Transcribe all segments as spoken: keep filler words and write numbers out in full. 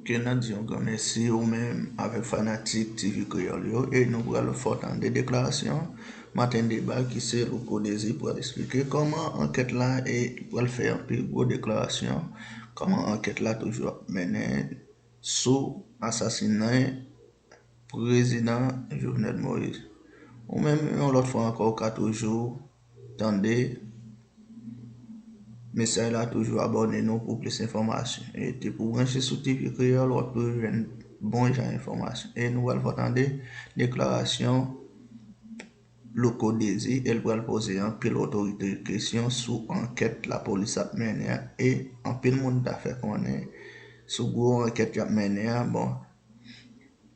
Ke n ap di yon gran mèsi ou menm avèk fanatik T V Kreyòl yo, e nou pral fè w tande deklarasyon Maten Deba ki se Louko Désir pral eksplike kòman ankèt la e pral fè anpil gwo deklarasyon kòman ankèt la toujou ap mennen sou asasinen Prezidan Jovenel Moïse. Ou menm, yon lòt fwa ankò, ou ka toujou tande mesaj la, toujou abòne nou pou plis enfòmasyon. E depi w branche sou T V Kreyòl, w ap toujou jwenn bon jan enfòmasyon. E nou pral fè w tande deklarasyon Louko Désir, e l pral poze anpil otorite kesyon sou ankèt lapolis ap mennen an, e anpil moun ta fè konnen sou gwo ankèt y ap mennen an, bon,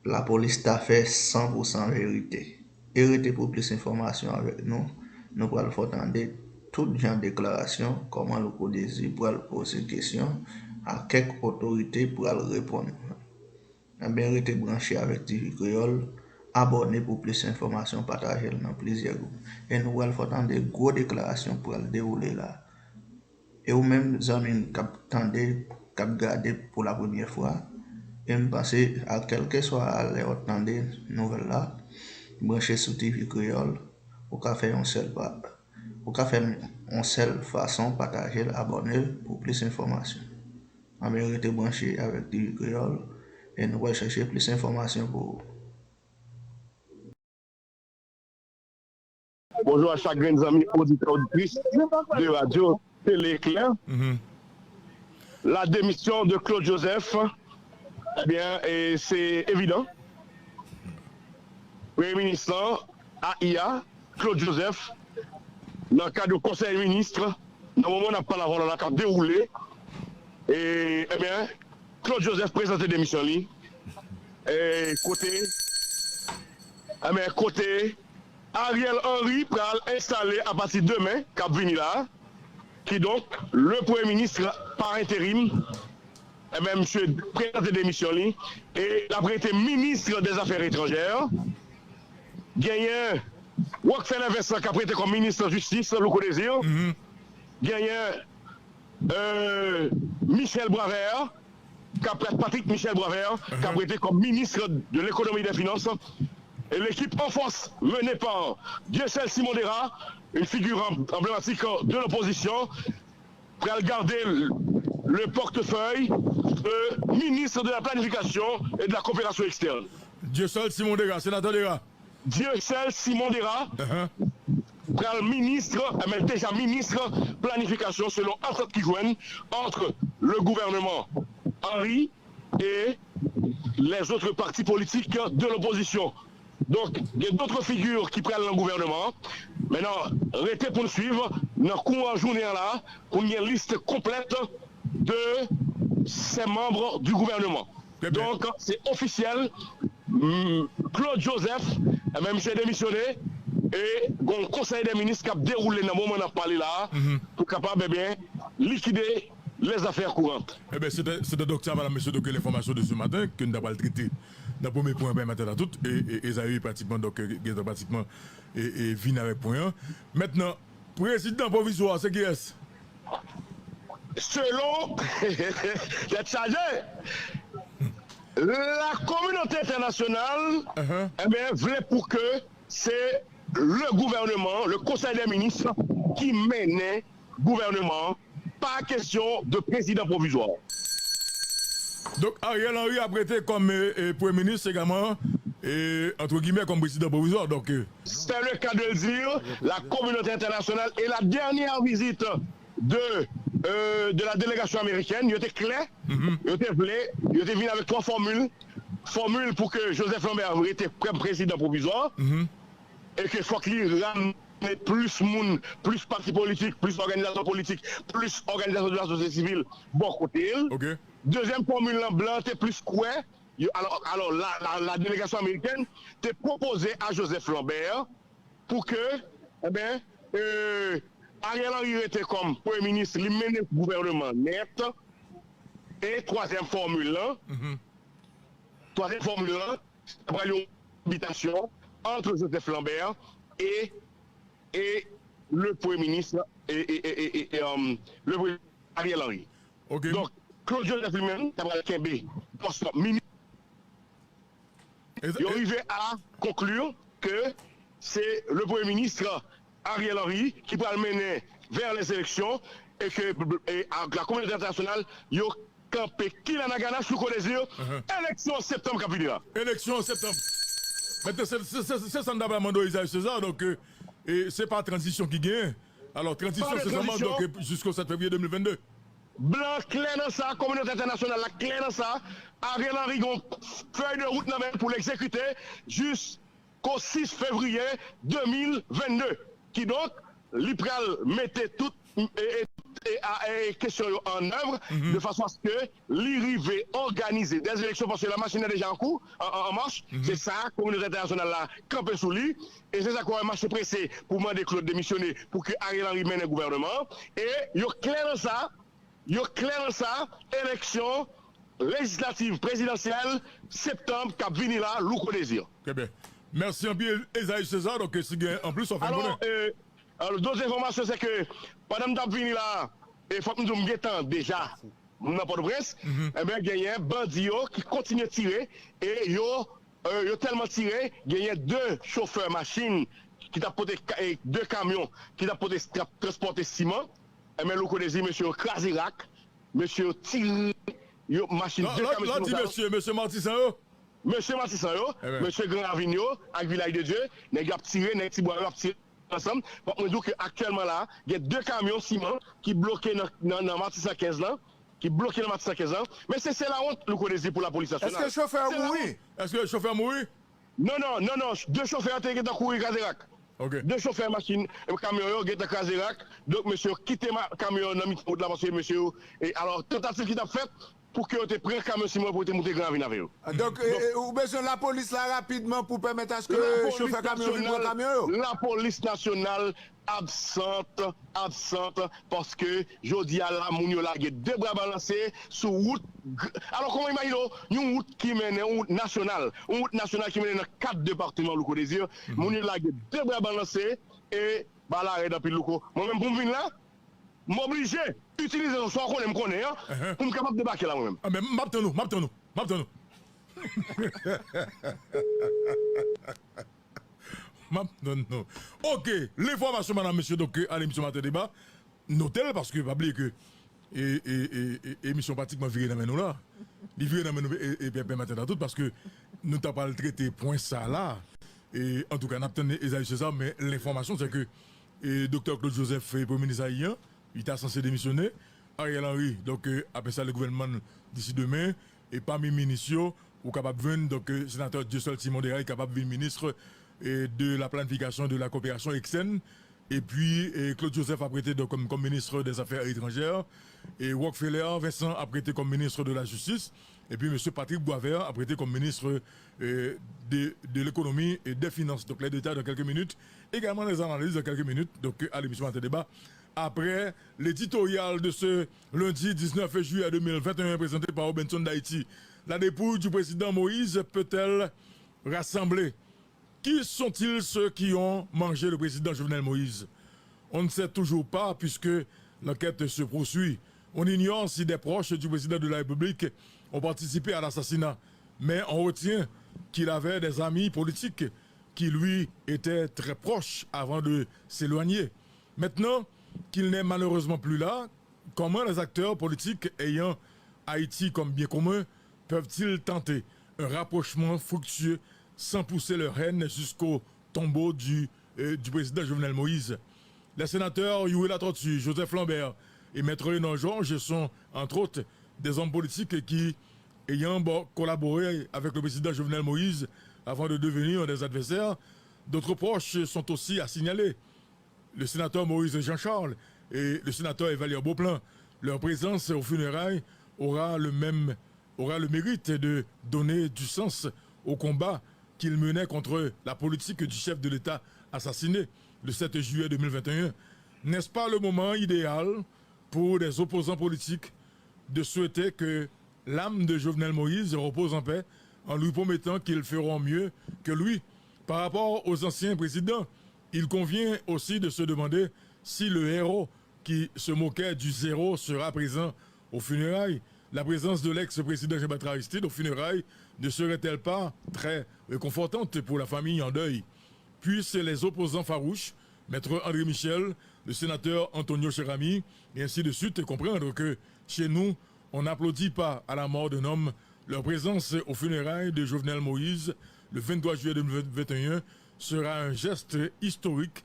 lapolis ta fè san pou san verite. E rete pou plis enfòmasyon avèk nou. Nou pral fè w tande tout jan deklarasyon, kòman Louko Désir pral poze kesyon a kèk otorite pral reponn. Enben, rete branche avèk T V Kreyòl, abòne pou plis enfòmasyon, pataje l nan plizyè gwoup. E nou pral fè w tande gwo deklarasyon k pral dewoule la. E ou menm, zanmi m k ap tande, k ap gade pou la premyè fwa, e m panse a kèlkeswa a lè w ap tande nouvèl la, branche sou T V Kreyòl, ou ka fè yon sèl pa, ou ka fè l yon sèl fason, pataje l, abòne l pou plis enfòmasyon. Anben, rete branche avèk T V Kreyòl, e nou pral chèche plis enfòmasyon pou ou. Bonjou a chak grenn zanmi oditè, oditris de radyo Tele Eklè. La demisyon de Claude Joseph, ebyen, e se evidan. Premye minis lan, A I a, Claude Joseph, nan kad yon konsèy minis, nan moman n ap pale avè w la, k ap dewoule, e, ebyen, Claude Joseph prezante demisyon li, e, kote, ebyen, kote Ariel Henry pral enstale apati demen k ap vini la, kidonk, le premye minis pa enterim, ebyen, misye prezante demisyon li, e l ap rete minis dèzafè etranjè. Genyen Rockfeller Vincent k ap rete kòm minis jistis, Louko Désir. Genyen euh, Michel Boisvert, k ap rete, Patrick Michel Boisvert, k ap rete kòm minis de l'économie et des finances. Et l'équipe en force, menée par Dieuseul Simon Dera, une figure em- emblématique de l'opposition, pral garder le, le portefeuille de ministre de la Planification et de la Coopération externe. Dieuseul Simon Dera, senatè Dera. Dieuseul Simon Dera pral minis, men deja minis planifikasyon selon antant ki jwenn ant le gouvènman Henry e lèzòt pati politik de lopozisyon. Donk, gen dòt figi ki pral nan gouvènman an. Mentnan, rete pou n swiv nan kouran jounen an la pou n gen lis konplèt de ces membres du gouvernement. Donk, se ofisyèl, Claude Joseph, enben, misye demisyone, e gon konsèy dè minis k ap dewoule nan moman n ap pale la a, pou kapab, enben, likide les affaires courantes. Enben, se te, se te donk sa, madam, mesye, donk, lenfòmasyon de ce matin ke n ta pral trete nan premye pwen an, pèmèt a tout, e, e, e Ezayi pratikman, donk, gentan pratikman, e, e vin avèk pwen an. Mentnan, prezidan pwovizwa, se kiyès? Selon, tèt chaje, la kominote entènasyonal, enben, vle pou ke se le gouvènman, le konsèy dè minis ki mennen gouvènman an, pa kesyon de prezidan pwovizwa. Donk, Ariel Henry ap rete kòm, e, e, premye minis egalman, e, entre guillemets, kòm prezidan pwovizwa. Donk, e, C'est le cas de le dire, la communauté internationale et la dernière visite de, euh, de la délégation américaine, yo te klè, yo te vle, yo te vin avèk twa fòmil. Fòmil pou ke Joseph Lambert rete kòm prezidan pwovizwa, e ke fòk li ramne plis moun, plis pati politik, plis òganizasyon politik, plis òganizasyon de la sosyete sivil bò kote l. Dezyèm fòmil lan, blan te plis kwè, yo, alò, alò la, la, la delegasyon amerikèn te pwopoze a Joseph Lambert pou ke, enben, euh, Ariel Henry rete kòm premye minis, li mennen gouvènman an nèt. E twazyèm fòmil lan, twazyèm fòmil lan, se ta pral yon kobitasyon ant Joseph Lambert e, e le premye minis, e, e, e, e, e, um, le premye Ariel Henry. Ok. Donk, Claude Joseph li menm ta pral kenbe pòs minis. Yo rive a konkli ke se le premye minis Ariel Henry ki pral mennen vè lèzeleksyon e ke e, ak la kominote entènasyonal yo kanpe Kila Nagana sou Louko Désir, eleksyon an septanm k ap vini la. Eleksyon an septanm. Mentnan, se, se, se, se sa n ta pral mande Isaias César, donk, e, se pa tranzisyon ki genyen. Alò, tranzisyon, se sèlman, donk, e, jisko sèt fevriye de mil vennde. Blan klè nan sa, kominote entènasyonal la klè nan sa. Ariel Henry gen yon fèy de wout nan men l pou l egzekite jisko sis fevriye de mil vennde. Kidonk, li pral mete tout e, e, e, a, e, kesyon yo an èv de fason aske li rive òganize dè eleksyon, paske la machin nan deja an kou, an, an, an mach. Se sa kominote entènasyonal la kanpe sou li. E se sa k wè mache prese pou mande Claude demisyone pou ke Ariel Henry mennen gouvènman an. E yo klè nan sa, yo klè nan sa, eleksyon lejislativ, prezidansyèl, septanm k ap vini la, Louko Désir. Trè byen. Mèsi anpil, Esaïe César. Donk, si gen anplis, w ap fè n konnen. Alò, e, alò, dòt enfòmasyon, se ke pandan m t ap vini la, e fòk m di w, m gentan deja nan Pòtoprens, enben, genyen bandi yo ki kontinye tire, e yo, e, yo tèlman tire, genyen de chofè machin ki t ap pote ka-, e, de kamyon ki t ap pote, t ap transpòte siman, enben, Louko Désir, mesye yo kraze rak, mesye yo tire, yo machin, de kamyon siman sa yo. Lè w di mesye, mesye Matisan yo? Mesye Matisan yo, mesye Gran Ravin yo, ak Vilaj de Dye, nèg yo ap tire, nèg Tibwa yo ap tire ansanm. Fòk mwen di w ke aktyèlman la, gen de kamyon siman ki bloke nan, nan, nan Matisan kenz lan, ki bloke nan Matisan kenz lan. Men se, se lawont, Louko Désir, pou lapolis nasyonal. Èske chofè a mouri? Èske chofè a mouri? Non, non, non, non. De chofè yo te gentan kouri kraze rak. De chofè machin, e, kamyon yo gentan kraze rak. Donk, mesye yo kite ma-, kamyon yo nan mitan wout la paske mesye yo, e, alò, tantativ ki t ap fèt, pou ke yo te pran kamyon siman pou yo te moute Gran Ravin avè yo. Donk, e, e, ou bezwen lapolis la rapidman pou pèmèt aske chofè kamyon vin pran kamyon yo? Lapolis nasyonal absant, absant, paske jodi a la, moun yo lage de bra balanse sou wout. Alò, kòman imajine w, yon wout ki mennen, yon wout nasyonal, yon wout nasyonal ki mennen nan kat depatman Louko Désir, moun yo lage de bra balanse e ba la rèd anpil Louko. Mwen menm pou m vin la, m oblije itilize sa w konnen m konnen an pou m kapab debake la mwen menm. A, men m ap tann ou, m ap tann ou, m ap tann ou. M ap tann nou. Ok, lenfòmasyon, madam, mesye, donk, ke ale emisyon Maten Deba, note l, paske pa bliye ke e, e, e, e, emisyon pratikman vire nan men nou la. Li vire nan men nou e, e, e, Pè Maten Deba tou, paske nou ta pral trete pwen sa la. E, antouka, n ap tann Esaïe César, men lenfòmasyon, se ke, e, Doktè Claude Joseph, e, premye minis ayisyen, li ta sanse demisyone. Ariel Henry, donk, e, ap enstale gouvènman l disi demen. E pami minis yo, ou kapab jwenn, donk, e, senatè Dieuseul Simon Deraille kapab vin minis, e, de la planification et de la coopération ekstèn. Epi, e, Claude Joseph ap rete, donk, kòm, kòm minis dè zafè etranjè. E Rockefeller Vincent ap rete kòm minis de la jistis. Epi mesye Patrick Boisvert ap rete kòm minis, e, de, de lekonomi e dè finans. Donk, les détails dans quelques minutes. Également, les analyses dans quelques minutes. Donk, e, ale emisyon Maten Deba. Après l'éditorial de ce lundi dix-neuf juillet deux mille vingt et un, présenté par Robenson d'Haïti, la dépouille du président Moïse peut-elle rassembler? Qui sont-ils ceux qui ont mangé le président Jovenel Moïse? On ne sait toujours pas puisque l'enquête se poursuit. On ignore si des proches du président de la République ont participé à l'assassinat, mais on retient qu'il avait des amis politiques qui lui étaient très proches avant de s'éloigner. Maintenant qu'il n'est malheureusement plus là, comment les acteurs politiques ayant Haïti comme bien commun peuvent-ils tenter un rapprochement fructueux sans pousser leur haine jusqu'au tombeau du, euh, du président Jovenel Moïse? Les sénateurs Youri Latortue, Joseph Lambert et Maître Lénore Georges sont, entre autres, des hommes politiques qui, ayant bo-, collaboré avec le président Jovenel Moïse avant de devenir des adversaires, d'autres proches sont aussi à signaler. Le sénateur Moïse Jean-Charles et le sénateur Evalière Beauplan, leur présence aux funérailles aura le même, aura le mérite de donner du sens au combat qu'ils menaient contre la politique du chef de l'État assassiné le sept juillet deux mille vingt et un. N'est-ce pas le moment idéal pour des opposants politiques de souhaiter que l'âme de Jovenel Moïse repose en paix en lui promettant qu'ils feront mieux que lui? Par rapport aux anciens présidents, il convient aussi de se demander si le héros qui se moquait du zéro sera présent aux funérailles. La présence de l'ex-président Jean-Bertrand Aristide aux funérailles ne serait-elle pas très réconfortante pour la famille en deuil ? Puissent les opposants farouches, Maître André Michel, le sénateur Antonio Cheramy, et ainsi de suite, comprendre que chez nous, on n'applaudit pas à la mort d'un homme. Leur présence aux funérailles de Jovenel Moïse le vingt-trois juillet deux mille vingt et un sera un geste historique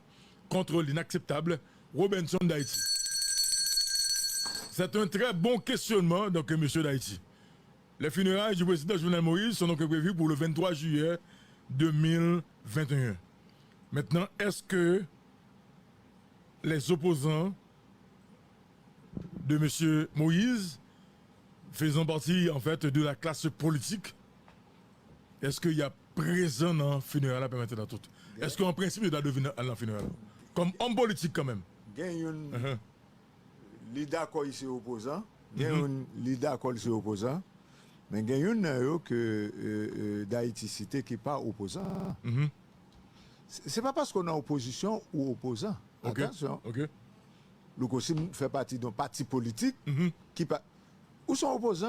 contre l'inacceptable Robinson d'Haïti. C'est un très bon questionnement, donc, monsieur d'Haïti. Les funérailles du président Jovenel Moïse sont donc prévues pour le vingt-trois juillet deux mille vingt et un. Maintenant, est-ce que les opposants de monsieur Moïse, faisant partie, en fait, de la classe politique, èske y ap prezan nan fineray la, pèmèt nan tout? Èske an prensip yo ta dwe vin al nan fineray la? Kòm òm politik kanmenm. Gen youn, li dakò li se opozan, gen youn li dakò li se opozan, men gen youn nan yo ke Dayiti site ki pa opozan. Se pa paske w nan opozisyon ou opozan. Atansyon. Louko, si m fè pati de yon pati politik ki pa, ou se yon opozan.